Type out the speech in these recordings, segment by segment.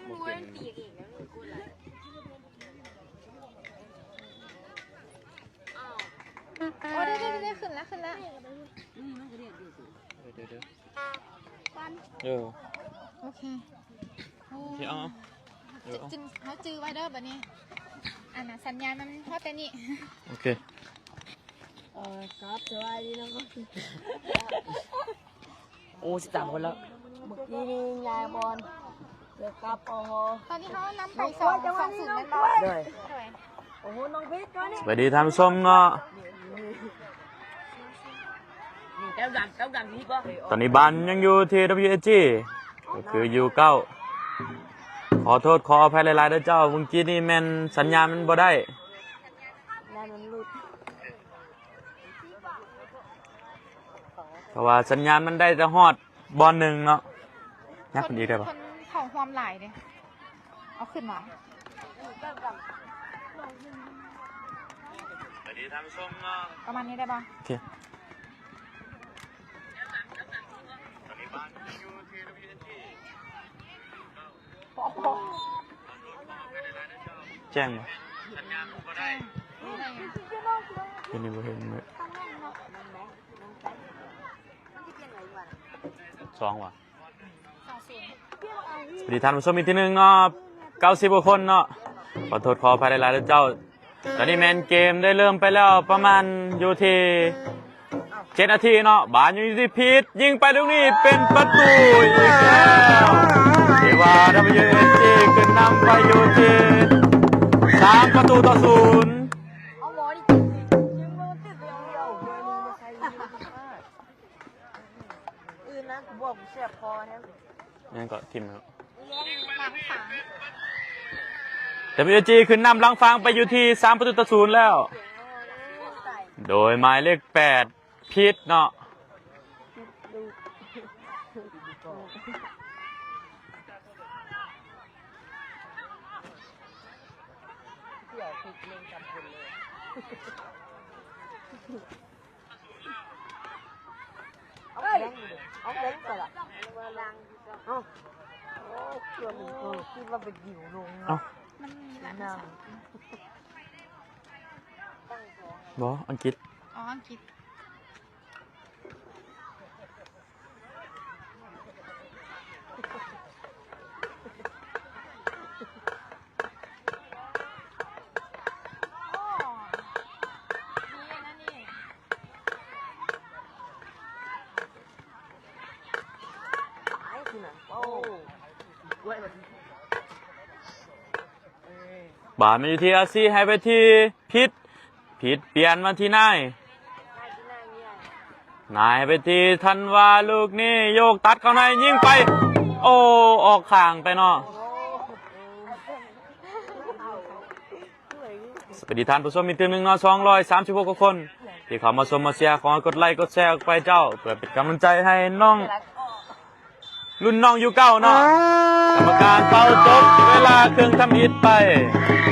ບໍ່ເປັນ ໂອ້ ໄດ້ໆໆ ຂຶ້ນລະ ຂຶ້ນລະ ເດີໆໆ ເອີ ໂອເຄ ໂອ້ ໂອເຄ ເອົາ ເອີ ເອົາ ຈື່ ເຮົາຈື່ໄວ້ເດີ ບາດນີ້ ອັນນ່າ ສັນຍານມັນຮອດແຕ່ນີ້ ໂອເຄ ເອີ ຄັບ ສະບາຍດີເນາະ ໂອ້ ສິບສາມຄົນແລ້ວ ເມື່ອກີ້ນີ້ຍ້າຍບ່ອນ ເລີຍກັບ ໂອ້ໂຫ ຕອນນີ້ເຮົານຳໄປ ສອງ ສອງສູນ ແມ່ນບໍ່? ໂດຍ ໂດຍ ໂອ້ໂຫ ນ້ອງເພັດ ຕອນນີ້ ສະບາຍດີທ່ານຜູ້ຊົມເນາະ ຕອນນີ້ບ້ານຍັງຢູ່ທີ່ ດັບເບິນຢູເອສຈີ ກໍຄືຢູເກົ້າ ຂໍໂທດຂໍອະໄພຫຼາຍໆເດີເຈົ້າ ເມື່ອກີ້ນີ້ແມ່ນສັນຍານມັນບໍ່ໄດ້ ແມ່ນມັນຫຼຸດ ເພາະວ່າສັນຍານມັນໄດ້ແຕ່ຮອດບ່ອນໜຶ່ງເນາະ ຍັບຂຶ້ນອີກໄດ້ບໍ່? ຄົນເຂົ້າຮ່ວມຫຼາຍເດ້ ເອົາຂຶ້ນມາ ປະມານນີ້ໄດ້ບໍ່? ໂອເຄ ແຈ້ງບໍ່? ດຽວນີ້ບໍ່ເຫັນເລີຍ ສອງຫວາ? ສະຫວັດດີທ່ານຜູ້ຊົມອີກທີໜຶ່ງເນາະ ເກົ້າສິບກວ່າຄົນເນາະ ຂໍໂທດຂໍອະໄພຫຼາຍໆເດີເຈົ້າ ຕອນນີ້ແມ່ນເກມໄດ້ເລີ່ມໄປແລ້ວ ປະມານຢູ່ທີ່ເຈັດນາທີເນາະ ບານຢູ່ທີ່ພີດ ຍິງໄປລູກນີ້ເປັນປະຕູອີກແລ້ວ ຖືວ່າ ດັບເບິນຢູເອສຈີ ຂຶ້ນນຳໄປຢູ່ທີ່ສາມປະຕູຕໍ່ສູນ ອື່ນນະ ກູບອກກູແສບຄໍແທ້ ແມ່ນກໍຖິ້ມແລ້ວ ດັບເບິນຢູເອສຈີ ຂຶ້ນນຳຫຼັງຝັ່ງໄປຢູ່ທີ່ສາມປະຕູຕໍ່ສູນແລ້ວ ໂດຍໝາຍເລກແປດ ພີດເນາະ ເອົາແບງ ເອົາແບງໄປລະ ເອົາ ໂອ້ ເກືອບ ເອີ ຄິດວ່າໄປດິວລົງ ເອົ້າ ມັນມີຫຼາຍພາສາ ບໍ່ ອັງກິດ ອໍ ອັງກິດ. ບານມາຢູ່ທີ່ອາຊີ ໃຫ້ໄປທີ່ພີດ ພີດປ່ຽນມາທີ່ນາຍ ນາຍໃຫ້ໄປທີ່ທັນວາ ລູກນີ້ໂຍກຕັດເຂົ້າໃນ ຍິງໄປ ໂອ້ ອອກຂ້າງໄປເນາະ. ສະບາຍດີທ່ານຜູ້ຊົມອີກເທື່ອໜຶ່ງເນາະ ສອງຮ້ອຍສາມສິບຫົກກວ່າຄົນ ທີ່ເຂົ້າມາຊົມມາເຊຍ ຂໍໃຫ້ກົດໄລກົດແຊໄປເຈົ້າ ເພື່ອເປັນກຳລັງໃຈໃຫ້ນ້ອງ ລຸ້ນນ້ອງຢູເກົ້າເນາະ ກຳມະການເປົ່າຈົບເວລາເຄິ່ງທຳອິດໄປ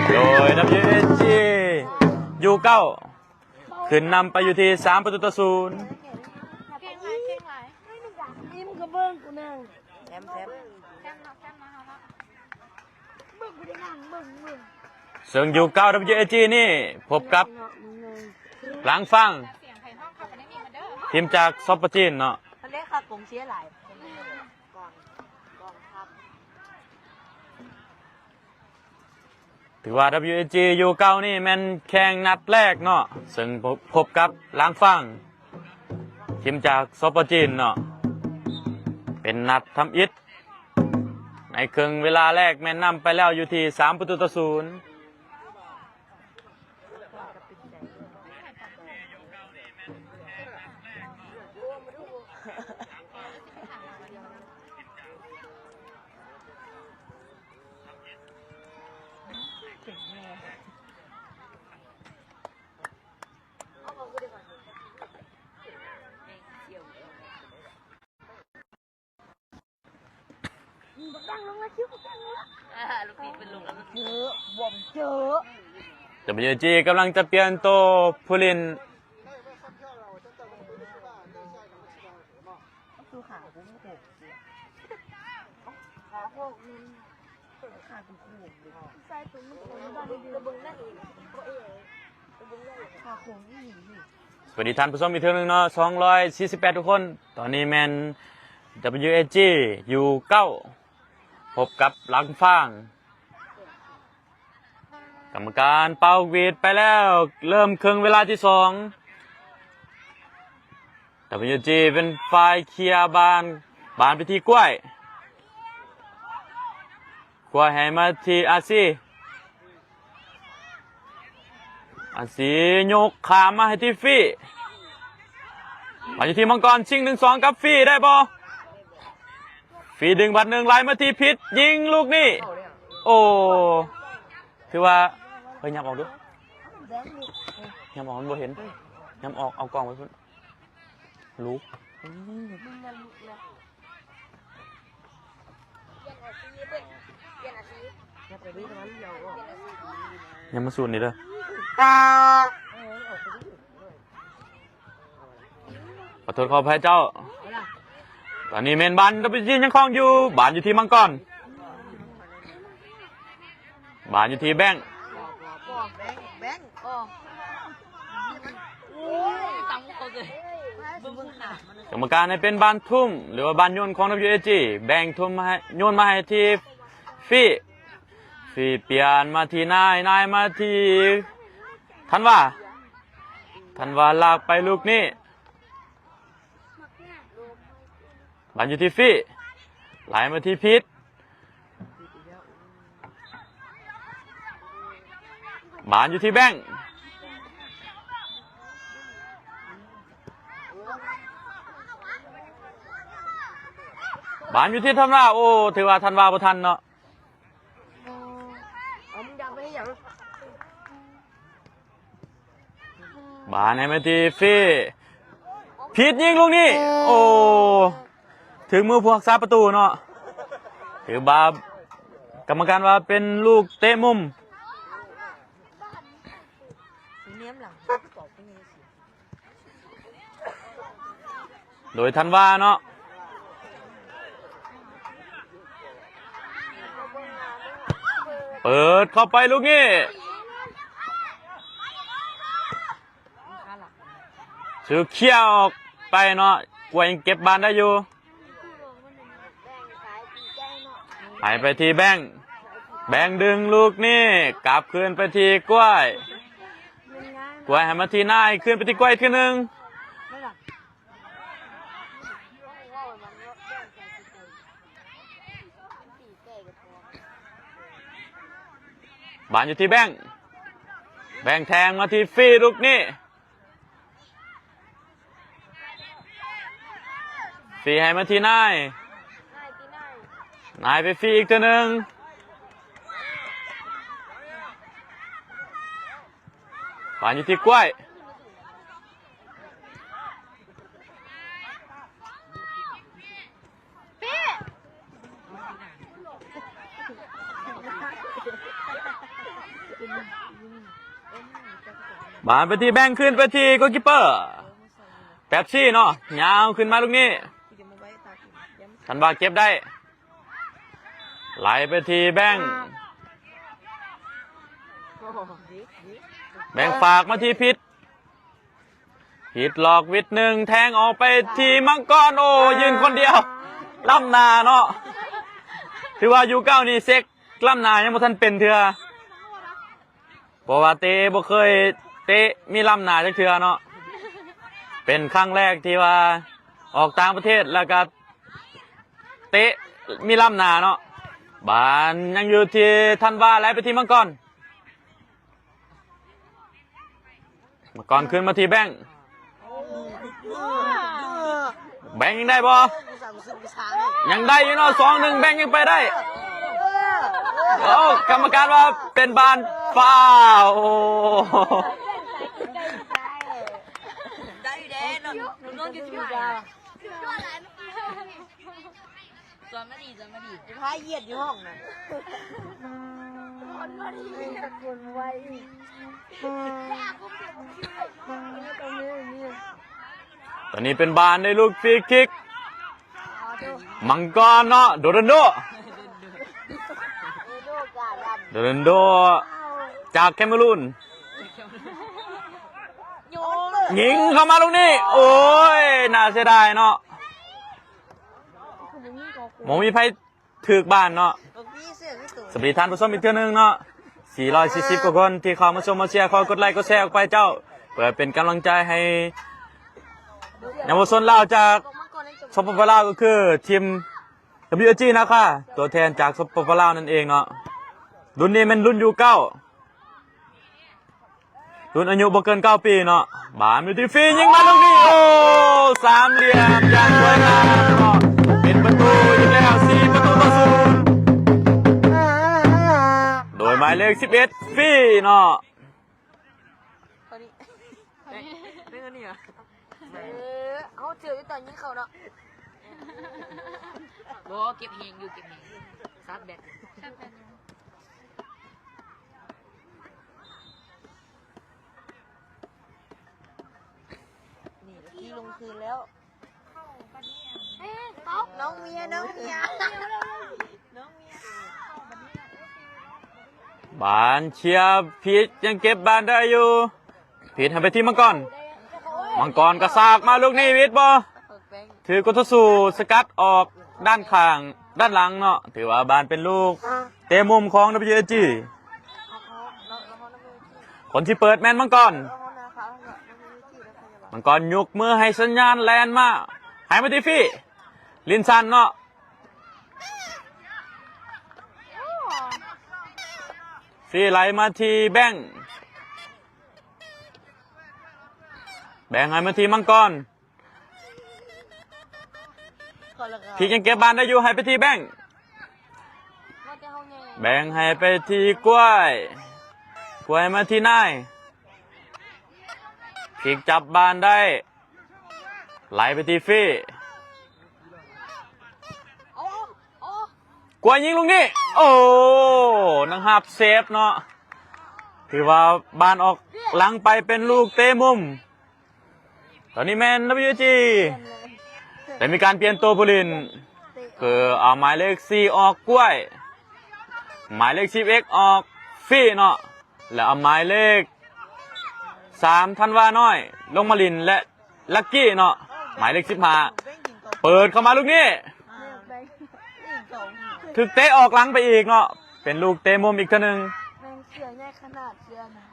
ໂດຍ ດັບເບິນຢູເອສຈີ ຢູເກົ້າ ຂຶ້ນນຳໄປຢູ່ທີ່ສາມປະຕູຕໍ່ສູນ ເກັ່ງຫຼາຍ ເກັ່ງຫຼາຍ ອີ່ມກໍເບິ່ງກູແດ່ ແຊມ ແຊມ ເບິ່ງ ເບິ່ງ ເບິ່ງ ເບິ່ງ ເຊິ່ງຢູເກົ້າ ດັບເບິນຢູເອສຈີ ນີ້ພົບກັບ ຫຼັງຝັ່ງ ທີມຈາກ ສປ ຈີນ ເນາະ ເຂົາເລີຍຄັກກອງເຊຍຫຼາຍ ກອງ ກອງທັບ ຖືວ່າ ດັບເບິນຢູເອສຈີ ຢູເກົ້າ ນີ້ແມ່ນແຂ່ງນັດແລກເນາະ ເຊິ່ງພົບກັບ ຫຼັງຝັ່ງ ທີມຈາກ ສປ ຈີນ ເນາະ ເປັນນັດທຳອິດ ໃນເຄິ່ງເວລາແລກແມ່ນນຳໄປແລ້ວຢູ່ທີ່ສາມປະຕູຕໍ່ສູນ. ດັບເບິນຢູເອສຈີ ກຳລັງຈະປ່ຽນໂຕຜູ້ຫຼິ້ນ. ສະຫວັດດີທ່ານຜູ້ຊົມອີກເທື່ອໜຶ່ງເນາະ ສອງຮ້ອຍສີ່ສິບແປດທຸກຄົນ. ຕອນນີ້ແມ່ນ WAG ຢູ່ເກົ້າ ພົບກັບຫຼັງຟາງ. ກຳມະການເປົ່າຫວີດໄປແລ້ວ ເລີ່ມເຄິ່ງເວລາທີສອງ. WAG ເປັນຝ່າຍເຄຍບານ ບານໄປທີ່ກ້ວຍ ກ້ວຍໃຫ້ມາທີ່ອາຊີ ອາຊີຍົກຂ້າມມາໃຫ້ທີ່ຟີ ມາຢູ່ທີ່ມັງກອນ ຊິງ ໜຶ່ງສອງ ກັບຟີ ໄດ້ບໍ່? ຟີດຶງບາດໜຶ່ງ ໄລ່ມາທີ່ພິດ ຍິງລູກນີ້ ໂອ້ ຖືວ່າ ເຮີ້ຍ ຫຍັບອອກດູ ຫຍັບອອກ ມັນບໍ່ເຫັນ ຫຍັບອອກ ເອົາກ້ອງໄວ້ພຸ້ນ ລູກ ຢ່າມາສູນນີ້ເດີ. ຂໍໂທດຂໍອະໄພເຈົ້າ. ຕອນນີ້ແມ່ນບານ WAG ຍັງຄອງຢູ່ ບານຢູ່ທີ່ມັງກອນ ບານຢູ່ທີ່ແບງ ແບງ ແບງ ໂອ້ຍ ຕຳເຂົາເລີຍ ເບິ່ງຂາມັນ. ກຳມະການໃຫ້ເປັນບານທຸ່ມ ຫຼືວ່າບານໂຍນຂອງ WAG ແບງທຸ່ມໃຫ້ ໂຍນມາໃຫ້ທີ່ຟີ ຟີປ່ຽນມາທີ່ນາຍ ນາຍມາທີ່ທັນວາ ທັນວາລາກໄປລູກນີ້ ບານຢູ່ທີ່ຟີ ໄລ່ມາທີ່ພິດ ບານຢູ່ທີ່ແບງ ບານຢູ່ທີ່ທັນວາ ໂອ້ ຖືວ່າທັນວາບໍ່ທັນເນາະ. ເອົາ ມຶງດັບໄວ້ເຮັດຫຍັງ? ບານໃຫ້ມາທີ່ຟີ ຜິດຍິງລູກນີ້ ໂອ້ ຖືກມືຜູ້ຮັກສາປະຕູເນາະ ຖືວ່າກຳມະການວ່າເປັນລູກເຕະມຸມ ແນມຫຼັງ ໂດຍທັນວາເນາະ ເປີດເຂົ້າໄປລູກນີ້ ຖືກເຄຍອອກໄປເນາະ ກວຍຍັງເກັບບານໄດ້ຢູ່ ໃຫ້ໄປທີ່ແບງ ແບງດຶງລູກນີ້ ກັບຄືນໄປທີ່ກ້ວຍ ກ້ວຍໃຫ້ມາທີ່ນາຍ ຄືນໄປທີ່ກ້ວຍອີກເທື່ອໜຶ່ງ ບານຢູ່ທີ່ແບງ ແບງແທງມາທີ່ຟີລູກນີ້ ຟີໃຫ້ມາທີ່ນາຍ ນາຍໄປຟີອີກເທື່ອໜຶ່ງ ບານຢູ່ທີ່ກ້ວຍ ບານໄປທີ່ແບງ ຄືນໄປທີ່ໂກລຄີບເປີ ແປັບຊີເນາະ ຍາວຂຶ້ນມາລູກນີ້ ທັນວາເກັບໄດ້ ໄຫຼໄປທີ່ແບງ ແບງຝາກມາທີ່ພິດ ຜິດຫຼອກວິດໜຶ່ງ ແທງອອກໄປທີ່ມັງກອນ ໂອ້ ຢືນຄົນດຽວ ລ້ຳໜ້າເນາະ ຖືວ່າຢູ່ເກົ້ານີ້ເຊັກລ້ຳໜ້າຍັງບໍ່ທັນເປັນເທື່ອ ເພາະວ່າເຕະບໍ່ເຄີຍເຕະມີລ້ຳໜ້າຈັກເທື່ອເນາະ ເປັນຄັ້ງແລກທີ່ວ່າອອກຕ່າງປະເທດ ແລ້ວກະເຕະມີລ້ຳໜ້າເນາະ ບານຍັງຢູ່ທີ່ທັນວາ ໄຫຼໄປທີ່ມັງກອນ ມັງກອນຄືນມາທີ່ແບງ ແບງຍັງໄດ້ບໍ່? ຍັງໄດ້ຢູ່ເນາະ ສອງໜຶ່ງ ແບງຍັງໄປໄດ້ ໂອ້ ກຳມະການວ່າເປັນບານຟາວ ໄດ້ຢູ່ເດ້ ນ້ອງຢູ່ທີ່ ສອນມາດີ ສອນມາດີ ພາຢຽດຢູ່ຫ້ອງນະ ສອນມາດີ ຄົນໄວ ຕອນນີ້ເປັນບານໃນລູກຟຣີຄິກ ມັງກອນເນາະ ໂດໂດໂດ ໂດໂດກາດຳ ໂຣນັນໂດ ຈາກແຄເມຣູນ ຍິງເຂົ້າມາລູກນີ້ ໂອ້ຍ ໜ້າເສຍດາຍເນາະ ບໍ່ມີໃຜຖືກບານເນາະ. ສະບາຍດີທ່ານຜູ້ຊົມອີກເທື່ອໜຶ່ງເນາະ ສີ່ຮ້ອຍສີ່ສິບກວ່າຄົນທີ່ເຂົ້າມາຊົມມາເຊຍ ຂໍກົດໄລກົດແຊອອກໄປເຈົ້າ ເພື່ອເປັນກຳລັງໃຈໃຫ້ເຍົາວະຊົນລາວຈາກ ສປປ ລາວ ກໍຄືທີມ WSG ນາຄາ ຕົວແທນຈາກ ສປປ ລາວ ນັ້ນເອງເນາະ ລຸ້ນນີ້ແມ່ນລຸ້ນຢູເກົ້າ ລຸ້ນອາຍຸບໍ່ເກີນເກົ້າປີເນາະ ບານຢູ່ທີ່ຟີ ຍິງມາລູກນີ້ ໂອ້ ສາມຫຼ່ຽມຢ່າງສວຍງາມເນາະ ເປັນປະຕູອີກແລ້ວ ສີ່ປະຕູຕໍ່ສູນ ໂດຍໝາຍເລກສິບເອັດ ຟີເນາະ ເອີ ເຮົາຖືກຢູ່ຕອນຍິງເຂົ້າເນາະ ບໍ່ ເກັບແຮງຢູ່ ເກັບແຮງ ຊາດແບັດ ນີ້ ທີ່ລົງຄືນແລ້ວ ນ້ອງເມຍ ນ້ອງເມຍ ນ້ອງເມຍ ບານເຊຍ ພິດຍັງເກັບບານໄດ້ຢູ່ ພິດໃຫ້ໄປທີ່ມັງກອນ ມັງກອນກະຊາກມາລູກນີ້ ວິດບໍ່ ຖືກຄູ່ຕໍ່ສູ້ສະກັດອອກດ້ານຂ້າງ ດ້ານຫຼັງເນາະ ຖືວ່າບານເປັນລູກເຕະມຸມຂອງ WSG ຄົນທີ່ເປີດແມ່ນມັງກອນ ມັງກອນຍົກມືໃຫ້ສັນຍານແລ່ນມາ ໃຫ້ມາທີ່ຟີ ລິນສັນເນາະ ຟີໄຫຼມາທີ່ແບັງ ແບ່ງໃຫ້ມາທີ່ມັງກອນ ພິກຍັງເກັບບານໄດ້ຢູ່ ໃຫ້ໄປທີ່ແບັງ ແບ່ງໃຫ້ໄປທີ່ກ້ວຍ ກ້ວຍມາທີ່ນາຍ ພິກຈັບບານໄດ້ ໄຫຼໄປທີ່ຟີ ກ້ວຍຍິງລູກນີ້ ໂອ້ ນາງຮັບເຊບເນາະ ຖືວ່າບານອອກຫຼັງໄປເປັນລູກເຕະມຸມ ຕອນນີ້ແມ່ນ WSG ໄດ້ມີການປ່ຽນໂຕຜູ້ຫຼິ້ນ ຄືເອົາໝາຍເລກສີ່ອອກ ກ້ວຍ ໝາຍເລກສິບເອັດອອກ ຟີເນາະ ແລະເອົາໝາຍເລກສາມ ທັນວານ້ອຍ ລົງມາຫຼິ້ນ ແລະ ລັກກີ້ເນາະ ໝາຍເລກສິບຫ້າ ເປີດເຂົ້າມາລູກນີ້ ຖືກເຕະອອກຫຼັງໄປອີກເນາະ ເປັນລູກເຕະມຸມອີກເທື່ອໜຶ່ງ ແມ່ງເສືອໃຫຍ່ຂະໜາດເສືອນະ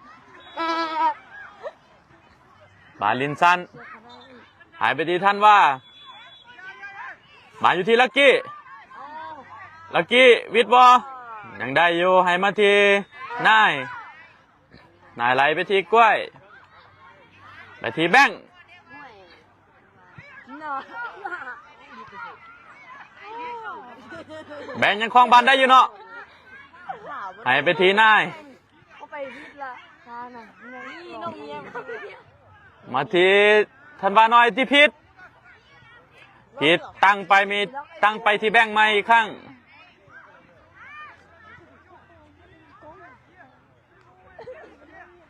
ບານລິນສັນ ໃຫ້ໄປທີ່ທັນວາ ບານຢູ່ທີ່ລັກກີ້ ລັກກີ້ວິດບໍ່ ຍັງໄດ້ຢູ່ ໃຫ້ມາທີ່ນາຍ ນາຍໄຫຼໄປທີ່ກ້ວຍ ໄປທີ່ແບັງ ແບັງຍັງຄອງບານໄດ້ຢູ່ເນາະ ໃຫ້ໄປທີ່ນາຍ ມາທີ່ທັນວານ້ອຍທີ່ພິດ ພິດຕັ້ງໄປ ມີຕັ້ງໄປທີ່ແບັງໃໝ່ອີກຄັ້ງ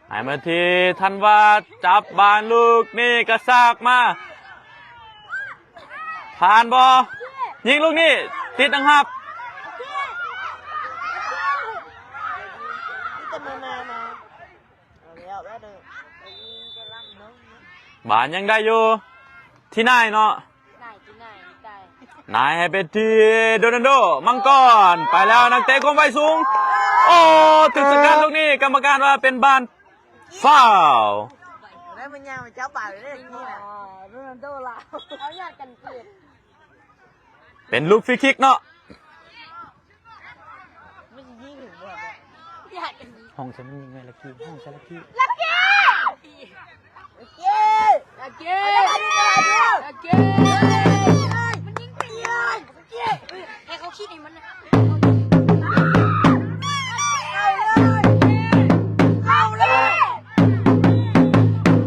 ໃຫ້ມາທີ່ທັນວາ ຈັບບານລູກນີ້ກະຊາກມາ ຜ່ານບໍ່ ຍິງລູກນີ້ ຕິດນາງຮັບ ບານຍັງໄດ້ຢູ່ ທີ່ນາຍເນາະ ນາຍ ທີ່ນາຍ ທີ່ນາຍ ນາຍໃຫ້ໄປທີ່ໂຣນັນໂດ ມັງກອນ ໄປແລ້ວ ນັກເຕະຄວາມໄວສູງ ໂອ້ ຖືກສະກັດລູກນີ້ ກຳມະການວ່າເປັນບານຟາວ ໄດ້ມັນຍາວເຈົ້າບາດເດ້ ໂຣນັນໂດລາວ ເຂົາຍາດກັນເກີດ ເປັນລູກຟຣີຄິກເນາະ ມັນຊິຍິງເຫັນບໍ່ ຍາດກັນ ຫ້ອງໃສ່ມັນຍິງໄວ້ ລັກກີ້ ຫ້ອງໃສ່ລັກກີ້ ລັກກີ້ ລັກກີ້ ລັກກີ້ ລັກກີ້ ມັນຍິງໄປເລີຍ ໃຫ້ເຂົາຄິດໃຫ້ມັນນະ ເຂົ້າເລີຍ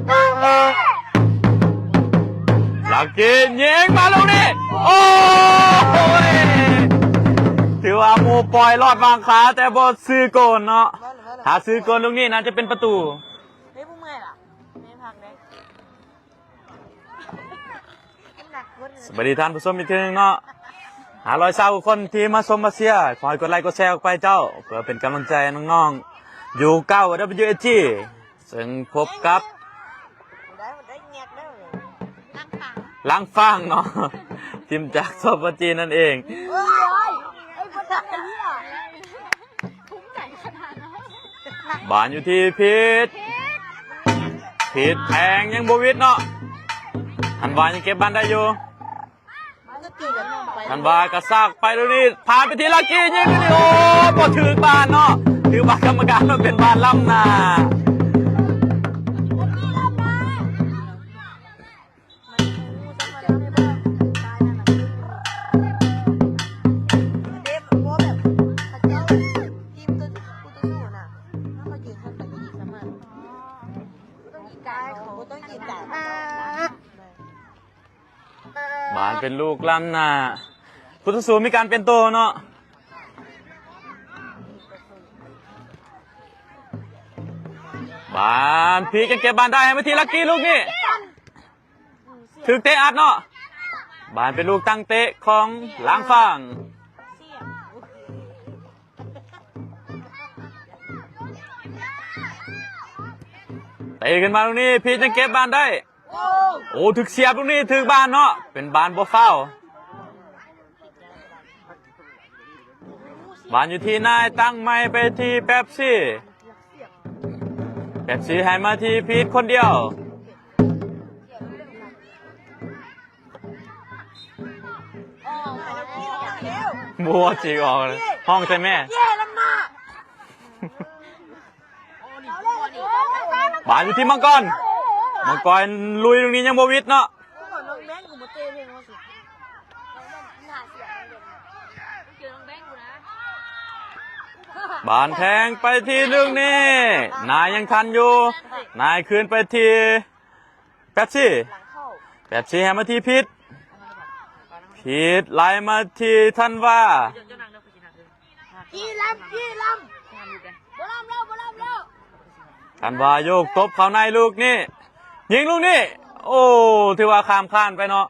ເຂົ້າເລີຍ ລັກກີ້ຍິງມາລູກນີ້ ໂອ້ຍ ຖືວ່າໝູ່ປ່ອຍລອດຫວ່າງຂາ ແຕ່ບໍ່ຊື່ໂກນເນາະ ຖ້າຊື່ໂກນລູກນີ້ໜ້າຈະເປັນປະຕູ. ເຮີ້ຍ ບໍ່ເມື່ອຍລະ ໄດ້ພັກເດ້ ໜັກເບິດ ສະບາຍດີທ່ານຜູ້ຊົມອີກເທື່ອໜຶ່ງເນາະ ຫ້າຮ້ອຍຊາວຄົນທີ່ມາຊົມມາເຊຍ ຂໍໃຫ້ກົດໄລກົດແຊອອກໄປເຈົ້າ ເພື່ອເປັນກຳລັງໃຈໃຫ້ນ້ອງໆ ຢູເກົ້າ ດັບເບິນຢູເອັສຈີ ເຊິ່ງພົບກັບ ລ້າງຟາງເນາະ ທີມຈາກ ສປ ຈີນ ນັ້ນເອງ. ບານຢູ່ທີ່ພີດ ພີດແທງຍັງບໍ່ຫວິດເນາະ ທັນວາຍັງເກັບບານໄດ້ຢູ່ ທັນວາກະຊາກໄປລູກນີ້ ຜ່ານໄປທີ່ລັກກີ້ ຍິງລູກນີ້ ໂອ້ ບໍ່ຖືກບານເນາະ ຖືວ່າກຳມະການວ່າເປັນບານລ້ຳໜ້າ. ບານເປັນລູກລ້ຳໜ້າ ຜູ້ຕໍ່ສູ້ມີການປ່ຽນໂຕເນາະ ບານ ພີກຍັງເກັບບານໄດ້ ໃຫ້ມາທີ່ລັກກີ້ລູກນີ້ ຖືກເຕະອັດເນາະ ບານເປັນລູກຕັ້ງເຕະຂອງລ້າງຟາງ ເຕະຂຶ້ນມາລູກນີ້ ພີດຍັງເກັບບານໄດ້ ໂອ້ ຖືກສຽບລູກນີ້ ຖືກບານເນາະ ເປັນບານບໍ່ຟາວ ບານຢູ່ທີ່ນາຍ ຕັ້ງໃໝ່ໄປທີ່ແປັບຊີ ແປັບຊີໃຫ້ມາທີ່ພີດຄົນດຽວ ບໍ່ຊິອອກ ຮ້ອງໃສ່ແມ່ ບານຢູ່ທີ່ມັງກອນ ມັງກອນລຸຍ ຕຣົງນີ້ຍັງບໍ່ຫວິດເນາະ ບານແທງໄປທີ່ໜຶ່ງນີ້ ນາຍຍັງທັນຢູ່ ນາຍຄືນໄປທີ່ແປັບຊີ ແປັບຊີໃຫ້ມາທີ່ພີດ ພີດໄລ່ມາທີ່ທັນວາ ກີ່ລຳ ກີ່ລຳ ບໍ່ລຳແລ້ວ ບໍ່ລຳແລ້ວ ທັນວາໂຍກຕົບເຂົ້າໃນລູກນີ້ ຍິງລູກນີ້ ໂອ້ ຖືວ່າຂ້າມຄານໄປເນາະ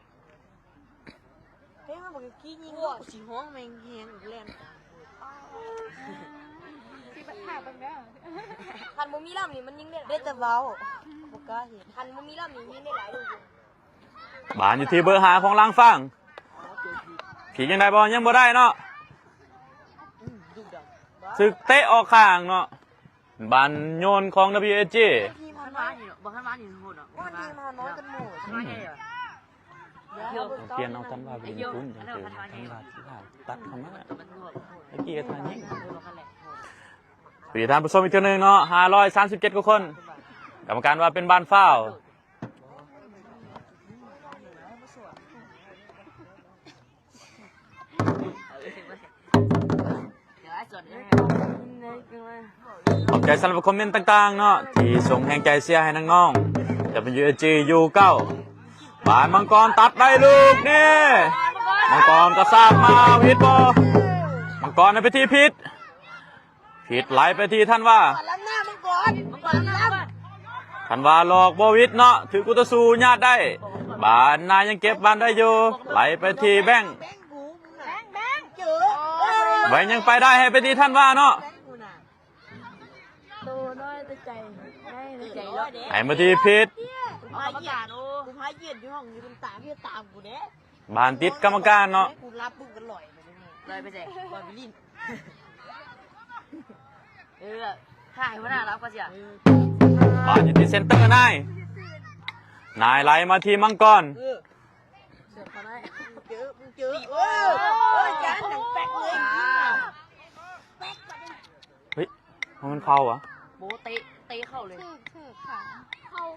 ເຮີຍ ມັນບັກກີ້ຍິງລູກ ຊິຮ້ອງແມ່ງແຮງແລ່ນ ຄັນບໍ່ມີລຳນີ້ມັນຍິງໄດ້ຫຼາຍ ໄດ້ແຕ່ເວົ້າ ບໍ່ກ້າເຮັດ ຄັນບໍ່ມີລຳນີ້ຍິງໄດ້ຫຼາຍລູກຢູ່. ບານຢູ່ທີ່ເບີຫ້າຂອງລ້າງຟາງ ພີກຍັງໄດ້ບໍ່? ຍັງບໍ່ໄດ້ເນາະ ຖືກເຕະອອກຂ້າງເນາະ ບານໂຍນຂອງ ດັບເບິນຢູເອັສຈີ ຄັນວ່ານີ້ເນາະ ບໍ່ ຄັນວ່ານີ້ໂຫດເນາະ ໂອ້ຍ ທີມເຮົານ້ອຍກັນໝົດ ຄັນວ່າໃຫຍ່ເນາະ ຕ້ອງປ່ຽນເອົາທັນວາໄປຫຼິ້ນພຸ້ນ ຈັ່ງເຈີທັນວາ ຕັດເຂົ້າມາ ຕະກີ້ກໍທ່າຍິງ ເອີ ນັ້ນແຫຼະ ສະຫວັດດີທ່ານຜູ້ຊົມອີກເທື່ອໜຶ່ງເນາະ ຫ້າຮ້ອຍສາມສິບເຈັດກວ່າຄົນ ກຳມະການວ່າເປັນບານຟາວ ຂອບໃຈສຳລັບຄອມເມັນຕ່າງໆເນາະ ທີ່ສົ່ງແຮງໃຈເຊຍໃຫ້ນ້ອງໆ ດັບເບິນຢູເອັສຈີ ຢູເກົ້າ ບານມັງກອນຕັດໄດ້ລູກນີ້ ມັງກອນກະຊາກມາ ຫວິດບໍ່? ມັງກອນໃຫ້ໄປທີ່ພີດ ພີດໄລ່ໄປທີ່ທັນວາ ທັນວາຫຼອກບໍ່ຫວິດເນາະ ຖືກຄູ່ຕໍ່ສູ້ຍາດໄດ້ ບານນາຍັງເກັບບານໄດ້ຢູ່ ໄລ່ໄປທີ່ແບັງ ແບັງຍັງໄປໄດ້ ໃຫ້ໄປທີ່ທັນວາເນາະ ໂຕນ້ອຍແຕ່ໃຈ ໃຫ້ມາທີ່ພີດ ບານຕິດກຳມະການເນາະ ເອີ ບານຢູ່ທີ່ເຊັນເຕີນາຍ ນາຍໄລ່ມາທີ່ມັງກອນ ເອີ ເຈີ ເຈີ ເອີ ເອີ ຈານໜັງແປັກເລີຍ ເຮີຍ ມັນເຂົ້າຫວາ? ໂບເຕະ ເຕະເຂົ້າເລີຍ ຖືກ ຖືກ ເຂົ້າ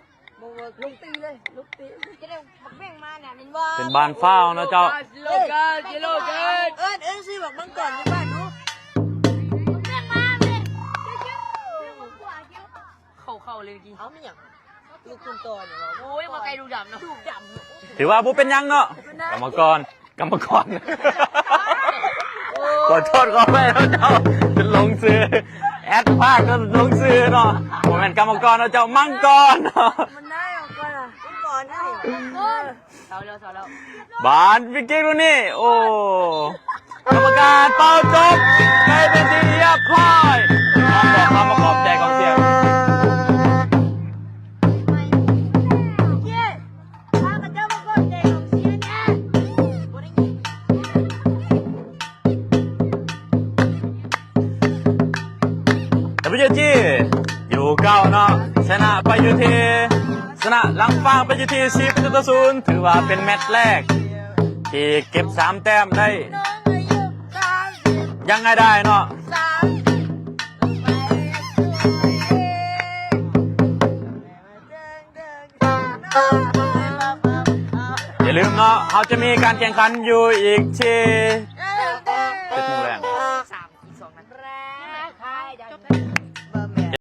ບໍ່ເວີກ ລົງຕີເລີຍ ລົງຕີ ຈະໄດ້ບັກແບ່ງມານະ ແມ່ນບໍ່? ເປັນບານຟາວເນາະເຈົ້າ ເອີ້ນ ເອີ້ນຊື່ບັກມັງກອນຢູ່ບ້ານດູ ບັກແບ່ງມາເລີຍ ເຂົ້າ ເຂົ້າເລີຍກີ້ ເອົາ ມີຫຍັງ? ລູກຄຸນຕໍ່ນີ້ ໂອ້ຍ ບໍ່ໄກລູກດຳເນາະ ລູກດຳ ຖືວ່າບໍ່ເປັນຫຍັງເນາະ ກຳມະກອນ ກຳມະກອນ ຂໍໂທດຂໍອະໄພເນາະເຈົ້າ ຈົນຫຼົງຊື່ ແອັດພາດຈົນຫຼົງຊື່ເນາະ ບໍ່ແມ່ນກຳມະກອນເນາະເຈົ້າ ມັງກອນ ມັນໄດ້ອອກກ່ອນ ມັງກອນໄດ້ ມັງກອນ ບາດ ຟຣີຄິກລູກນີ້ ໂອ້ ກຳມະການເປົ່າຈົບ ໄປເປັນທີ່ຮຽບຮ້ອຍ ມາຂອບ ມາຂອບໃຈກອງເຊຍ. ດັບເບິນຢູຈີ ຢູ່ເກົ້າເນາະ ຊະນະໄປຢູ່ທີ່ ຊະນະຫຼັງຟາງໄປຢູ່ທີ່ສີ່ປະຕູຕໍ່ສູນ ຖືວ່າເປັນແມັດແລກທີ່ເກັບສາມແຕ້ມໄດ້ຢ່າງງ່າຍດາຍເນາະ. ຢ່າລືມເນາະ ເຮົາຈະມີການແຂ່ງຂັນຢູ່ອີກທີ່